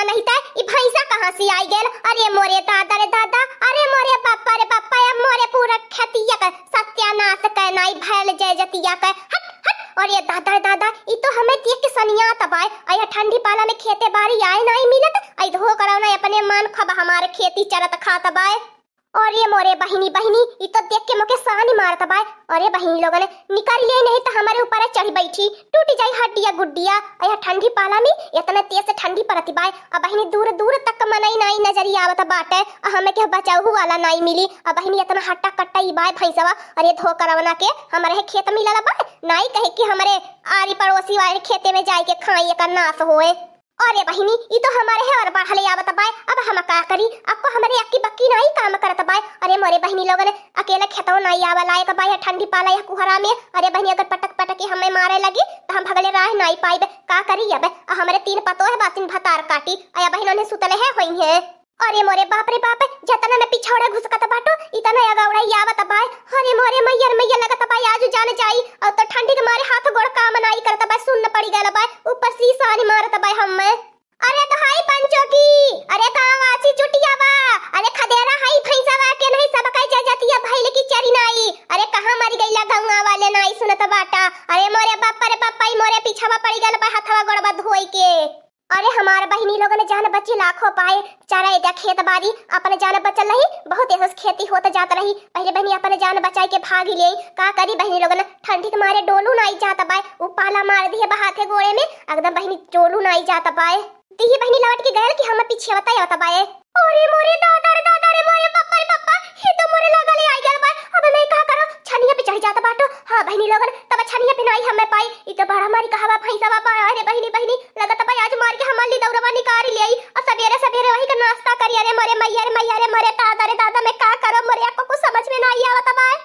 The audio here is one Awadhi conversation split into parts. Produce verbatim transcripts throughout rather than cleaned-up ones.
नहीं त ई भैंसा कहाँ से आई गेल? अरे मोरे दादा रे दादा, अरे मोरे बापा रे बापा, ए मोरे पूरा खेतिया के सत्यानाश कै नाई भैल जय जतिया के। हट, हट, अरे दादा रे दादा, ई तो हमें देख के सनियात बाय। अया ठंडी पाला में खेते बारी आए नाई मिलत, आई धो करौना अपने मन खब हमारे खेती चरत खात बाय। अरे मोरे बहिनी, बहिनी, ई तो देख के मोके सानी मारत बाय। अरे बहिनी लोगन, निकल ले नहीं त हमारे ऊपर चढ़ बैठी, टूट जाई हड्डिया गुड्डिया। अया ठंडी पाला में इतना तेज से ठंडी परत बाय। अब बहिनी दूर दूर तक मनई नाई नजरी आवत बाटे, आ हमें के बचाऊ वाला नाई मिली। अब बहिनी इतना हट्टा कट्टा ई बाय भैंसवा, अरे धो करवना के हमारे खेत मिलल बाय, नाई कहे कि हमारे आरी पड़ोसी वाले खेते में जाए के खाई एकर नाश होए। अरे बहिनी, ई तो हमारे है और बढ़ले आवत बाय, अब हम का करी? अब को हमरे अक्की बक्की नाई काम करत बाय। अरे मोरे बहिनी लोगन, अकेले खेतों नाई आवा लायक बाय, ठंडी पाला या कुहरा में। अरे बहिनी, अगर पटक पटक के हमें मारे लगी, त हम भगले राह नाई पाइब। का करी अब? आ हमरे तीन पतोह बासिन भतार काटी, अया बहिन उन्हें सुतले है होई है। अरे मोरे बाप रे बाप, जतना न पिछौड़ा घुसकत बाटो, इतना अगौड़ा आवत बाय। अरे मोरे मैया रे मैया, लगत बाय आज जान जाई, और तो ठंडी के मारे हाथ गोड़ काम नाई करत बाय, सुन्न पड़ी गल बाय, ऊपर से सानी मारत बाय हमें। अरे तो हाई पंचो की, अरे गाँव वासी जुटिया बा, अरे खदेरा हाई भैंसवा के नहीं सब कई जजतिया भइल की चरी नाई, अरे कहाँ मर गईला गौवा वाले नाई सुनत बाटा, अरे मोरे बाप रे बाप, ई मोरे पिछवा पड़ी गल बा हथवा गोड़वा धोई के। अरे हमार बहिनी लोगन जान बची लाखों पाए, चारा एजा खेत बारी अपन जान बचल रही, बहुत एहस खेती होत जात रही, पहले बहिनी अपन जान बचाई के भाग ले, का करी बहिनी लोगन ठंडी के मारे डोलू नाई जात बाय, उ पाला मार दिए बा हाथे गोड़े में, एकदम बहिनी डोलू नाई जात बाय। दिही बहिनी लौट के गयल कि हम पीछे आवता आवता बाए। अरे मोरे दादा रे दादा रे, मोरे पप्पा रे पप्पा, ये तो मोरे लगा ले आई गल बाए। अब मैं का करो, छनिया पे चढ़ जाता बाटो। हाँ बहिनी लोगन, तब छनिया पे नाई हमें पाई। ई तो बड़ा मारी कहावा भैंसा बापा, अरे बहिनी बहिनी, लगत बा आज मार के हमार ली दौरवा निकाल ले आई। और सवेरे सवेरे वही का नाश्ता करी। अरे मोरे मैया रे मैया रे, मोरे दादा रे दादा, मैं का करो, मोरे आपको कुछ समझ में नाई आवत बाए।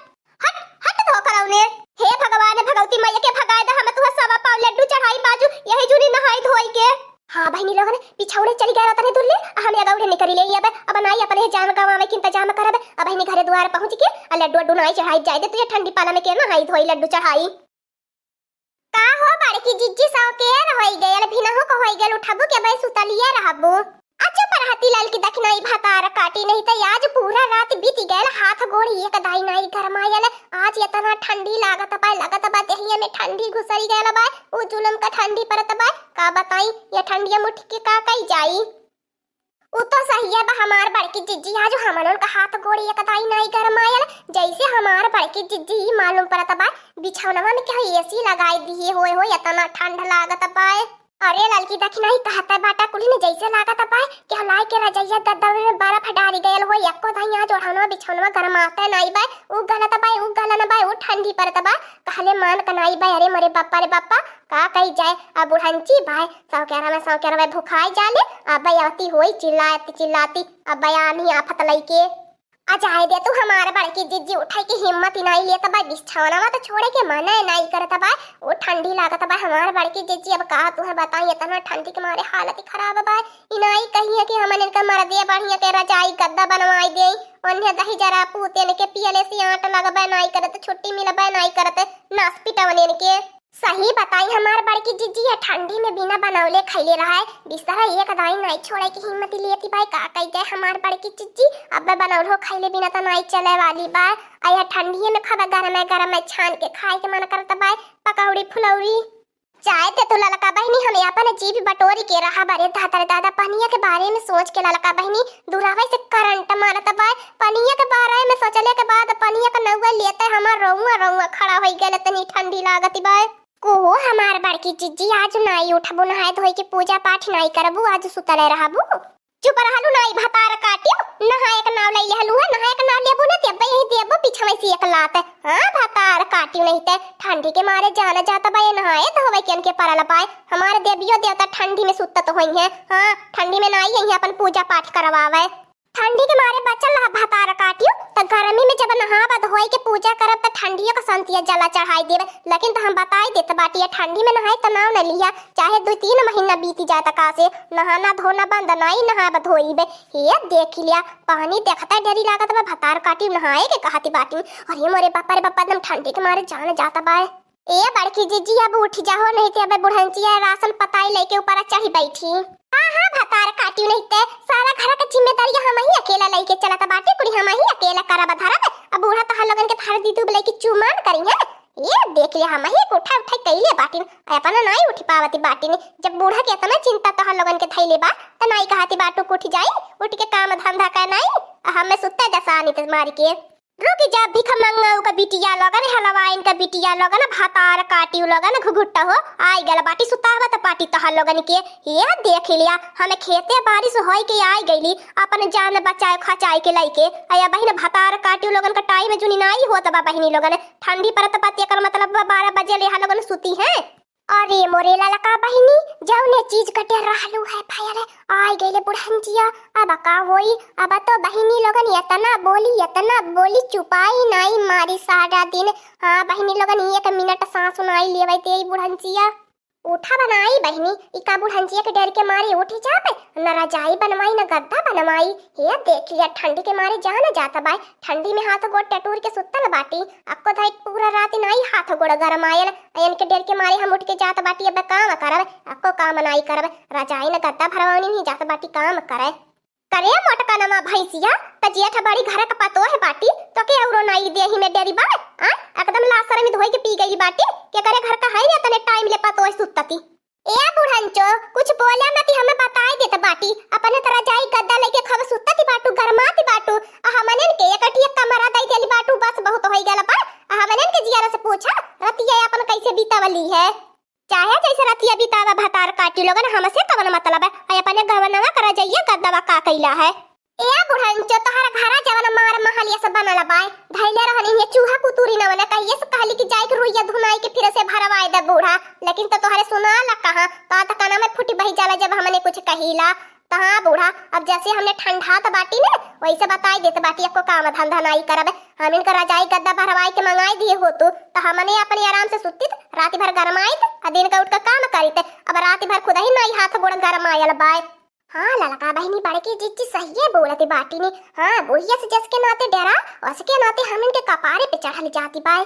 हट, हट धोकरौने। हे भगवान, भगवती मैया के भगाए द, हम तुहा सवा पाव लड्डू चढ़ाई बाजू, यही जुनी नहाई धोई के। हाँ बहिनी लोगन, पिछौने चली गए रहतने दुल्ले, आ हमें अगौड़े निकरी ले अब, अब नाई अपने जान गवावे के इंतजाम करब। अब बहिनी घरे द्वार पहुँच के, आ लड्डू अड्डू नाई चढ़ाई जाए दे, तुझे ठंडी पाला में के नहाई धोई लड्डू चढ़ाई। का हो बड़की जिज्जी, सौकेर होई गयल, भिनहु को होई गयल, उठबू के भाई सुतलिए रहबू? आ चुप रहती ललकी दखिनाई भतार काटी, नहीं त आज पूरा रात बीत गयल, हाथ गोड़ एक दाई नाई गरमायल। आज इतना ठंडी लागत बा, लगत बा देहिया में ठंडी घुसरी गयल बा, उ जुलम का ठंडी परत बा। का बताई, ये ठंडिया में उठ के का कई जाई? उ तो सहिए बा हमार बड़की जिज्जी, आज हमनन का हाथ गोड़ एक दाई नाई गरमायल। जैसे हमार बड़की जिज्जी ई मालूम परत बा, बिछौनवा में केहू एसी लगाई दिए होए हो, इतना ठंड लागत बा। अरे ललकी दखिनाई, कहत बाटा कुलिन जैसे लागत बा कि हलाई के रजैया दद्दवे में बर्फ डारी गयल हो, एको दाई आज ओढ़ौनवा बिछौनवा गरमाते नाई बा, उ गलत बा, उ गलन बा, उ ठंडी परत बा, कहले मान क नाई बा। अरे मोरे बप्पा रे बप्पा, का कही जाए, अब बुढ़ंची भाई सौकेरा में सौकेरा में भुखाई जाले, अब अवती होई चिल्लाती चिल्लाती, अब आनी आफत लइके। आ जाए दे तू हमार बड़की जिज्जी, उठे के हिम्मत ही नाई लेत बा, बिछौनवा तो छोड़े के मन है नाई करत बा, ओ ठंडी लागत बा हमार बड़की जिज्जी। अब का तुहे बताई, इतना ठंडी के मारे हालत ही खराब बा, ई नाई कहिए कि हमन इनका मर्दे बढ़िया के रजाई गद्दा बनवाई दे, ओन्हे दही जरा पूते इनके पियले से आंट लगबे नाई करत, छुट्टी मिलबे नाई करत, नास पिटवन इनके। सही बताई हमार बड़की जिज्जी, ये ठंडी में बिना बनौले खैले रहे, बिस्तरा एक दाई नाई छोड़े की हिम्मत ही लेती बाई, का कही जाए हमार बड़की जिज्जी, अब बनौलो खैले बिना तो नाई चले वाली बा। आ ये ठंडिये में खबे गरम गरम छान के खाए के मन करत बाय, पकौड़ी फुलौरी। जाए दे तू ललका बहिनी, हम अपन जीभ बटोरी के रहा बरे दादा रे दादा, पनिया के बारे में सोच के ललका बहिनी, दुरावे से करंट मारत बाय। पनिया के बारे में सोचले के बाद पनिया के नौआ लेते हमार रौआ रौआ खड़ा होई गए, इतनी ठंडी लागत बाय। कोहो हमार बड़की जिज्जी, आज नाई उठबू, नहाए धोए के पूजा पाठ नाई करबू, आज सुतले रहबू। चुप रहलू नाई भतार काटियो, नहाए के नाव ले लेहलू है, नहाए के नाव लेबू ना ते अब्बे यही देबो पीछे में से एक लात। हाँ भतार काटियो, नहीं ते ठंडी के मारे जान जात बा, ये नहाए धोवे के इनके परल पाए। हमारे देवियो देवता ठंडी में सुतत होई हैं। हाँ, ठंडी में नाई यही अपन पूजा पाठ करवावे। ठंडी के मारे बचल रहा भतार काटियो, त गर्मी में जब नहाब धोए के पूजा करब त ठंडियो का संतिया जला चढ़ाई देब। लेकिन त हम बताई देत बाटी, ये ठंडी में नहाए त नाव न लिया, चाहे दो तीन महीना बीती जाए त का से नहाना धोना बंद, नाई नहाब धोइबे। हे देख लिया, पानी देखते डरी लागत बा, भतार काटी नहाए के कहती बाटी। अरे मोरे बापा रे बापा, एकदम ठंडी के मारे जान जाता बा। ए बड़की जिज्जी, अब उठ जाहो, नहीं ते अबे बुढ़ंचिया रासन पताई लेके ऊपर चढ़ी बैठी। हाँ, हाँ, भतार काटियो, नहीं ते सारा घर के जिम्मेदारी हमही अकेला लेके चलत बाटी, कुड़ी हमही अकेला करब धरब। अब बूढ़ा तोहर लोगन के धर दी दूब लेके चुमान करी है। ए देख ले, हमही के उठा उठा कइले बाटिन, अपना नाई उठ पावती बाटिन। जब बूढ़ा के इतना चिंता तोहर लोगन के धइले बा, त नाई कहती बाटू के उठ जाई, उठ के काम धंधा कर नाई, आ हमें सुत्ते दसानी ते मारी के। रुक जा, भिखमंगा का बिटिया लोगन, हलवाइन का बिटिया लोगन, भतार काटियो लोगन, घुघुट्टा हो, आई गल बाटी सुतावत पाटी तोहर लोगन के। ये देख लिया, हम खेते बारिश होई के आई गइली, अपन जान बचाए खचाए के लइके। अया बहिन, भतार काटियो लोगन का टाइम जुनी नाई होत बा बहिनी लोगन, ठंडी परत बा, तेकर मतलब बा बारह बजे ले हा लोगन सुती हैं। अरे मोरे ललका बहिनी, जौने चीज का डर रहलू है भयल, आई गइले बुढ़ंचिया। अब का होई? अब तो बहिनी लोगन इतना बोली, इतना बोली, चुपाई नाई मारी सारा दिन। हाँ बहिनी लोगन, एक मिनट सांस नाई लेवे देई बुढ़ंचिया। उठा बनाई बहिनी, ई का बुढ़ंचिया के डर के मारे उठ जाबे, न रजाई बनवाई, न गद्दा बनवाई। हे देख लिया, ठंडी के मारे जान जात बाय। ठंडी में हाथ गोड़ टटूर के सुतल बाटी, अक्को धाई पूरा रात नाई हाथ गोड़ गरमायल। अयन के डर के मारे हम उठ के जात बाटी, अब काम करब, अक्को काम नाई करब, रजाई न गद्दा भरवानी नहीं जात बाटी काम करे। करे मोटका नमा भैंसिया, त जेठ बड़ी घर के पतोह बाटी, तो के औरो नाई देही में डरी बा? आ, एकदम लासर में धोई के पी गई बाटी, के करे घर का है या तने टाइम ले पतोह सुतती। ए बुढ़ंचो, कुछ बोला मती, हमें बताई देत बाटी, अपने त रजाई गद्दा लेके खब सुतती बाटू, गरमाती बाटू, आ हमनन के एकटिया कमरा दई देली बाटू, बस बहुत होई गल बा। आ हमनन के जियारा से पूछा, रतिया अपन कैसे बितावली है, चाहे जैसे रतिया बितावा भतार काटी लोगन, हमसे कवन मतलब है? आ अपने गवनवा करा जाइए, गद्दवा का कैला है? ए बुढ़ंचो, तोहर घरा जवन मार महलिया से बनल बाय, धैले रहनी है चूहा कुतुरी नवने, कहिए से कहली कि जाइके रुइया धुनाई के फिर से भरवाए दे बूढ़ा, लेकिन तो तोहरे सुनाला कहाँ, तो त काना में फूटी बही जाला जब हमने कुछ कहीला। त हाँ बूढ़ा, अब जैसे हमने ठंडात बाटी ने, वैसे बताई देत बाटी, एको काम धंधा नाई करब। हम इनका रजाई गद्दा भरवाई के मंगाई दिए हो तू, त हमने अपने आराम से सुतीत, रात भर गरमाइत, आ दिन का उठ के काम करीत। अब रात भर खुद ही नाई हाथ गोड़ गरमायल बाय। हाँ ललका बहिनी, बड़की जिज्जी सहिए बोलत बाटी ने। हाँ, बुढ़िया से जस के नाते डरा, उसके नाते हमन के कपारे पे चढ़ल जाती बाय।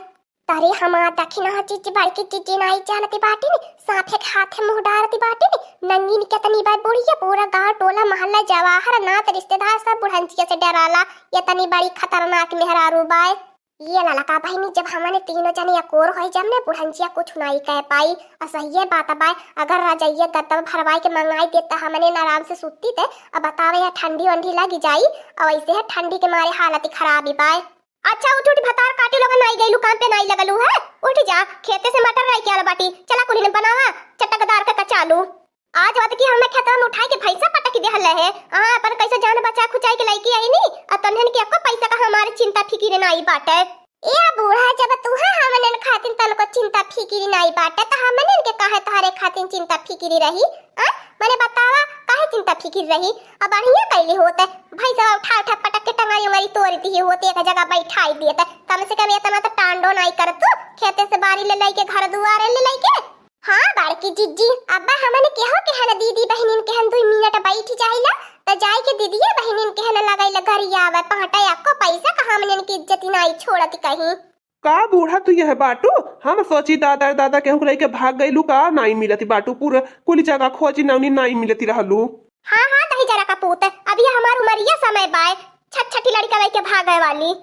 तरे हमार दखिना जिज्जी, बड़की जिज्जी नाई जानती बाटी ने, साफे के हाथे मुँह डारती बाटी ने। नंगी ने केतनी बार बुढ़िया, पूरा गाँव टोला मोहल्ला जवाहर नात रिश्तेदार सब बुढ़ंचिया से डराला, इतनी बड़ी खतरनाक मेहरारू बाय। ये ललका बहिनी, जब हमने तीनों जने अकोर होई जब ने बुढ़ंचिया कुछ नाई कह पाई। और सहिए बात बाय, अगर रजइया गद्दा भरवाई के मंगाई देत त हमने न आराम से सुत्ती ते। अब बतावे यहाँ ठंडी वंडी लगी जाई, और ऐसे है ठंडी के मारे हालत ही खराब ही बाय। अच्छा उठ उठ, भतार काटी लोगन नाई गइलू, काम पे नाई लगलू है, उठ जा, खेते से मटर रह के आल बाटी, चला कुली ने बनावा चटकदार का कचालू। आज होत कि हमें खेतवा में उठाई के भैंसा पटक देहल रहे। हाँ, अपन कैसे जान बचा खुचाई के लइके आई नी, आ तन्हन के एको पैसा का हमारे चिंता फिकिर नाई बाटे। ए बूढ़ा, जब तुहे हमनन खातिन तनको चिंता फिकिर नाई बाटे, त हमनन के काहे तोहरे खातिन चिंता फिकिर रही? आ, मने बतावा, काहे चिंता फिकिर रही? अब बढ़िया कैली होते, भैंसा उठा उठा पटक के टंगरी उंगरी तोड़ दी होते, एक जगह बैठाई दिए त कम से कम इतना तो टांडो नाई कर तू, खेते से बारी ले लइके घर दुआरे ले लइके। हाँ बड़की जिज्जी, अब्बा हमन केहो केहन दीदी बहिनिन केहन दुई मिनट बैठ जाइला, त जाई के दीदिया बहिनिन केहन लगैला गरियावे, पहटे अक्को पैसा का हमनिन की इज्जत नाई छोड़त कहीं। का बूढ़ा तू यह बाटू? हम सोची दादा दादा केहू के लइके भाग गइलू का, नाई मिलती बाटू, पूरा कुल जगह खोजी नौनी नाई मिलती रहलू। हाँ हाँ, दही जरा का पूत, अभी हमार उमरिया समय बाय, छट छटी लड़का लइके भागे वाली।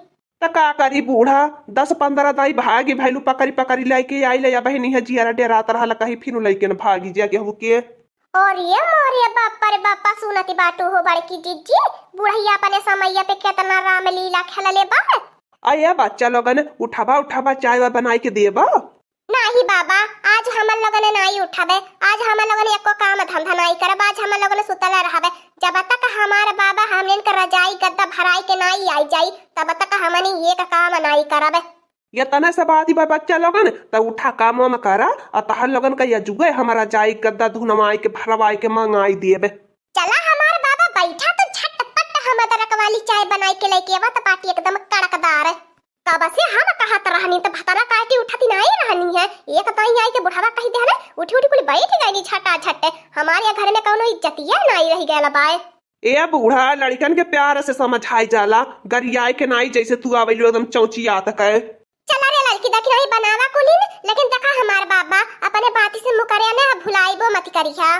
त का करी बूढ़ा, दस पन्द्रह दाई भागी भैलू पकड़ी पकड़ी लइके आइल, या बहिनी है जियारा डेरात रहल कहीं फिर लइके न भागी जा केहू के। और ये मोरे बापा रे बापा, सुनती बाटू हो बड़की जिज्जी, बुढ़िया अपने समैया पे केतना रामलीला खेलले बा। अये बच्चा लोगन, उठाबा उठाबा, चाय वाय बनाई के देबा। नाही बाबा, आज हमन लोगन नाई उठबे, आज हमन लोगन एको काम धंधा नाई करब, आज हमन लोगन सुतल रहबे। जब तक हमार बाबा हमन के रजाई गद्दा भराई के नाई आई जाई, तब तक हमन एक काम नाई करब। ये तने से बात बा बच्चा लोगन, त उठा काम वाम करा, आ तहर लोगन का यजुगे हमार रजाई गद्दा धुनवाई के भरवाई के मंगाई देबे। चला हमार बाबा बैठा तो झटपट हम अदरक वाली चाय बनाई के लेके आवत बाटी एकदम कड़कदार। कब से हम कहत रहनी त भतरा काटी उठती नाई रहनी है। एक ताई आई के बुढ़ावा कही देहले, "उठी उठी कुल बैठ गईनी झटा झट। हमारे यहाँ घर में कौनो इज्जतिया नाई रह गयल बाय।" ए बूढ़ा, लड़िकन के प्यार से समझाई जाला, गरियाए के नाई जैसे तू आवेलू एकदम चौचियात के। चला रे कि देखी नहीं बनावा कुलीन, लेकिन देखा हमार बाबा अपने बाती से मुकरे ने भुलाइबो मत करिहा।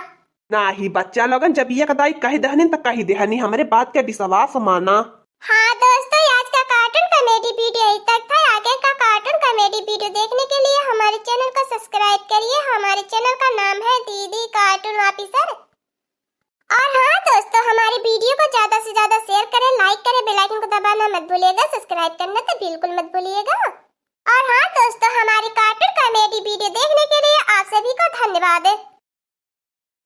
नाही बच्चा लोगन, जब एक दाई कह दहनी त कह देहनी, हमरे बात के विश्वास माना। हाँ दोस्तों, आज का कार्टून कॉमेडी वीडियो यहीं तक था। आगे का कार्टून कॉमेडी वीडियो देखने के लिए हमारे चैनल को सब्सक्राइब करिए। हमारे चैनल का नाम है दीदी कार्टून ऑफिसर। और हाँ दोस्तों, हमारे वीडियो को ज्यादा से ज्यादा शेयर करें, लाइक करें, बेल आइकन को दबाना मत भूलिएगा, सब्सक्राइब करना तो बिल्कुल मत भूलिएगा। और हाँ दोस्तों, हमारी कार्टून कॉमेडी वीडियो देखने के लिए आप सभी को धन्यवाद।